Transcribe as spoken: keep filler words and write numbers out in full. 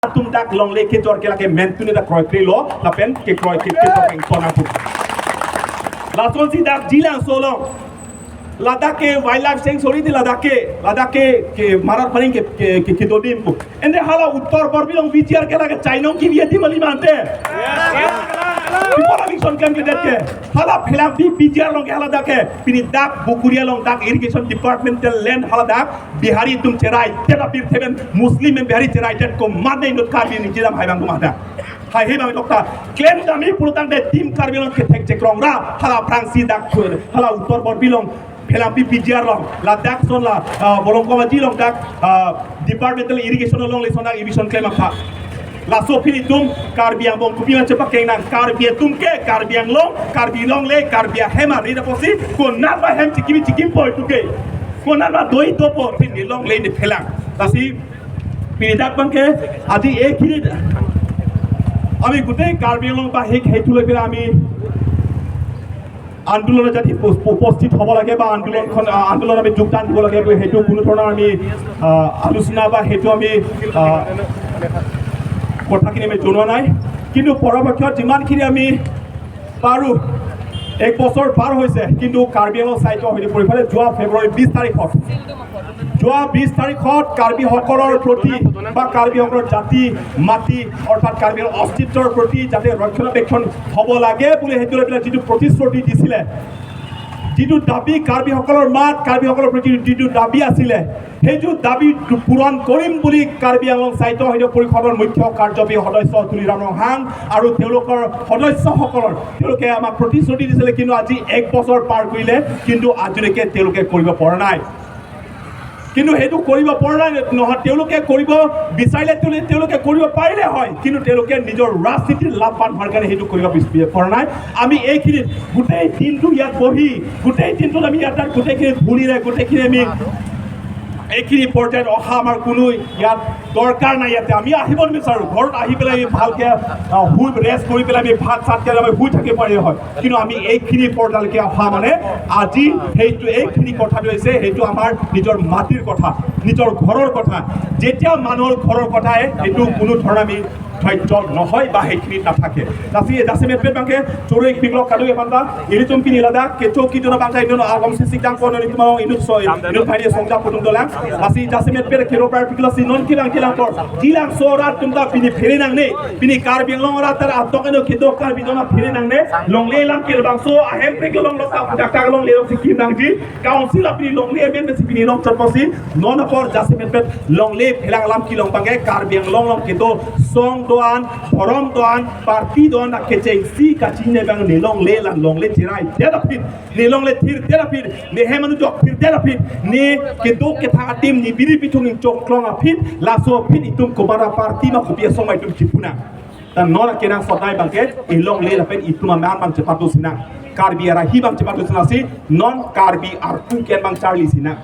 atum dak longle kejor ke lake mentune dak kroikre lo, lapen kekroi ke kejor peng tona pu. Lasonsi dak Jilangso along, ladak ke wildlife sanctuary di ladak ke, ladak ke, ke marat paring ke, ke, ke, kedo adim pu. Ante hala Uttar Borbil along B T R ke lake chainong kebi adim kali ma ante. People eviction camp kedet ke. Hala Phelangpi B T R along ke hala dak ke. Pini dak Bokoria along dak irrigation departmental land hala dak Bihari atum cherai det apirthe pen Muslim pen Bihari cherai det komatne inut Karbi ningje dam hai abang atum hadak. Hai he abang dokta. Klem dam-i pulotangte Team Karbi Anglong kethek chekrong ra hala aphrangsi dak hala Uttar Borbil along Phelangpi B T R along, ladak son la, ah, Bolongkomaji along dak, ah, departmental irrigation along le son dak eviction klem apha. Laso aphi itum Karbi angbong kopi ma chepakeng nang, Karbi atum ke, Karbi Anglong, Karbi longle, Karbi ahem ari apotsi, konat ma hem chikim chikim po itum ke. Konat ma doi dopo, pini longle ne phelang. Lasi, pini dak abang ke, আজি এইখিনিত আমি গোটেই কাৰ্বি আংলং বা সেই সেইটো লৈ পেলাই আমি আন্দোলনত যদি উপ-, উপস্থিত হ'ব লাগে বা আন্দোলনখন, আ, আন্দোলনত আমি যোগদান দিব লাগে বুলি সেইটো কোনো ধৰণৰ আমি, আ, আলোচনা বা সেইটো আমি, আ, কথাখিনি আমি জনোৱা নাই। কিন্তু পৰৱৰ্তীত যিমানখিনি আমি পাৰোঁ, এক বছৰ পাৰ হৈছে, কিন্তু কাৰ্বি আংলং স্বায়ত্ত সমিতি পৰিষদে যোৱা ফেব্ৰুৱাৰী বিশ তাৰিখত যোৱা বিশ তাৰিখত কাৰ্বিসকলৰ প্ৰতি বা কাৰ্বিসকলৰ জাতি, মাটি, অৰ্থাৎ কাৰ্বিৰ অস্তিত্বৰ প্ৰতি যাতে ৰক্ষণাবেক্ষণ হ'ব লাগে বুলি সেইটো লৈ পেলাই যিটো প্ৰতিশ্ৰুতি দিছিলে, যিটো দাবী, কাৰ্বিসকলৰ মাত, কাৰ্বিসকলৰ প্ৰতি যিটো দাবী আছিলে, সেইটো দাবী পূৰণ কৰিম বুলি কাৰ্বি আংলং স্বায়ত্ত সমিতি পৰিষদৰ মুখ্য কাৰ্যবাহী সদস্য তুলিৰাম ৰংহাং আৰু তেওঁলোকৰ সদস্যসকলৰ, তেওঁলোকে আমাক প্ৰতিশ্ৰুতি দিছিলে, কিন্তু আজি এক বছৰ পাৰ কৰিলে, কিন্তু আজিলৈকে তেওঁলোকে কৰিব পৰা নাই। কিন্তু সেইটো কৰিব পৰা নাই নহয়, তেওঁলোকে কৰিব বিচাৰিলে তেওঁলোকে, তেওঁলোকে কৰিব পাৰিলে হয়, কিন্তু তেওঁলোকে নিজৰ ৰাজনীতিৰ লাভৱান হোৱাৰ কাৰণে সেইটো কৰিব বিচ-, পৰা নাই। আমি এইখিনিত গোটেই দিনটো ইয়াত বহি, গোটেই দিনটোত আমি ইয়াত তাত গোটেইখিনি ঘূৰিলে, গোটেইখিনি আমি এইখিনি পৰ্যায়ত অহা আমাৰ কোনো ইয়াত দৰকাৰ নাই। ইয়াতে আমি আহিব নিবিচাৰোঁ, ঘৰত আহি পেলাই আমি ভালকে, আহ, শুই ৰেষ্ট কৰি পেলাই আমি ভাত চাত খাই আমি শুই থাকিব পাৰিলে হয়। কিন্তু আমি এইখিনি পৰ্যায়লৈকে অহা মানে আজি সেইটো এইখিনি কথাটো হৈছে, সেইটো আমাৰ নিজৰ মাটিৰ কথা, নিজৰ ঘৰৰ কথা। যেতিয়া মানুহৰ ঘৰৰ কথা আহে, সেইটো কোনো ধৰণে আমি ধৈৰ্য নহয় বা সেইখিনি নাথাকে। Lasi jasemet pet abang ke choro-ik piklok kado-i aphan ta, ilitum pini ladak kecho kejun abang ke inut along sisik dang kono ni tumang inut soi, inut bhai songja putung dolang. Lasi jasemet pet kero par piklok si non kelang kelang por. Jilangso arat atum ta pini phere nangne, pini Karbi Anglong arat ta atok eno kedo Karbi dona phere nangne, longle alam kelong bangso, ahem pek longlok ta, dak ta longle along si kim nangji, council apini longle amen si pini long chot posi, non apor jasemet pet longle phelang alam kelong abang ke Karbi Anglong along kedo song do-an, dhorom do-an, party do-an, kechengsi kachine abang ne longle lang longle cherai det aphi, ne longle thir det aphi, ne hem anu jok thir det aphi, ne kedo kethak adim ne biri pithung ingchok klong aphi, laso aphi itum komat aparty ma kopi asong ma itum chipu nang. Ta non akenangsot abang ke, e longle lapen itum amen abang chepatu sinang. Karbi arahi abang chepatu sinang si, non Karbi arpu ke-en abang charli sinang.